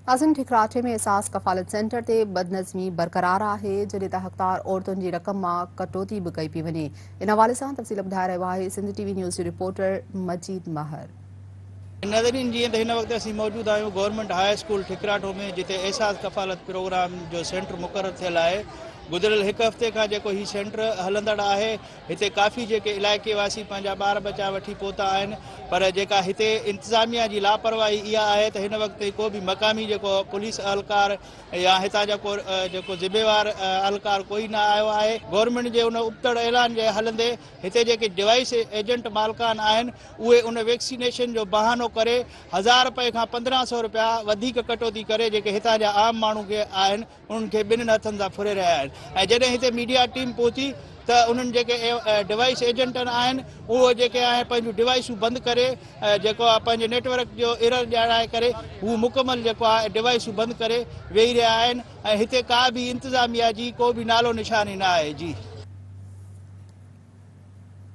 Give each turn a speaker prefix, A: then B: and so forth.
A: ناظرين ٺڪراٺي ۾ احساس ڪفالت سينٽر تي بدنظمي برقرار آهي جڏهن ته حقدار عورتن جي رقم مان ڪٽوتي به ڪئي پئي وڃي ان حوالي سان تفصيل ٻڌائي رهيو آهي سنڌ ٽي وي نيوز جو رپورٽر مجيد مهر.
B: ناظرين جيئن ته هن وقت اسين موجود آهيون گورنمينٽ هاء اسڪول ٺڪراٺو ۾ جتي احساس ڪفالت پروگرام جو سينٽر مقرر ٿيل آهي گذريل هڪ هفتي کان جيڪو هي سينٽر هلندڙ آهي هتي ڪافي جيڪي علائقي واسي پنهنجا ٻار ٻچا وٺي پهتا آهن پر جيڪا هتي انتظاميا جي لاپرواهي اها آهي ته هن وقت تائين ڪو به مقامي جيڪو پوليس اهلڪار يا هتان جا ڪو جيڪو ذميوار اهلڪار ڪوئي نه آيو آهي گورنمينٽ جي ان ابتڙ اعلان جي هلندي هتي جيڪي ڊوائيس ايجنٽ مالڪان آهن اهي ان ويڪسينيشن جو بهانو ڪري هزار رپئي کان 1500 رپيا وڌيڪ ڪٽوتي ڪري جيڪي هتان جا عام ماڻهو کي آهن انهن کي ٻنهن هٿن سان ڦري رهيا آهن ۽ جڏهن هتي ميڊيا ٽيم پهتي ته انهن جيڪي ڊوائيس ايجنٽن آهن اهو جيڪي آهن پنهنجون ڊوائيسون بند ڪري جيڪو آهي پنهنجي نيٽ ورڪ جو ايرر ڄاڻائي ڪري هو مڪمل جيڪو آهي ڊوائيسون بند ڪري ويهي رهيا آهن ۽ هتي ڪا به انتظاميا جي ڪو به نالو نشان ئي نه آهي جي.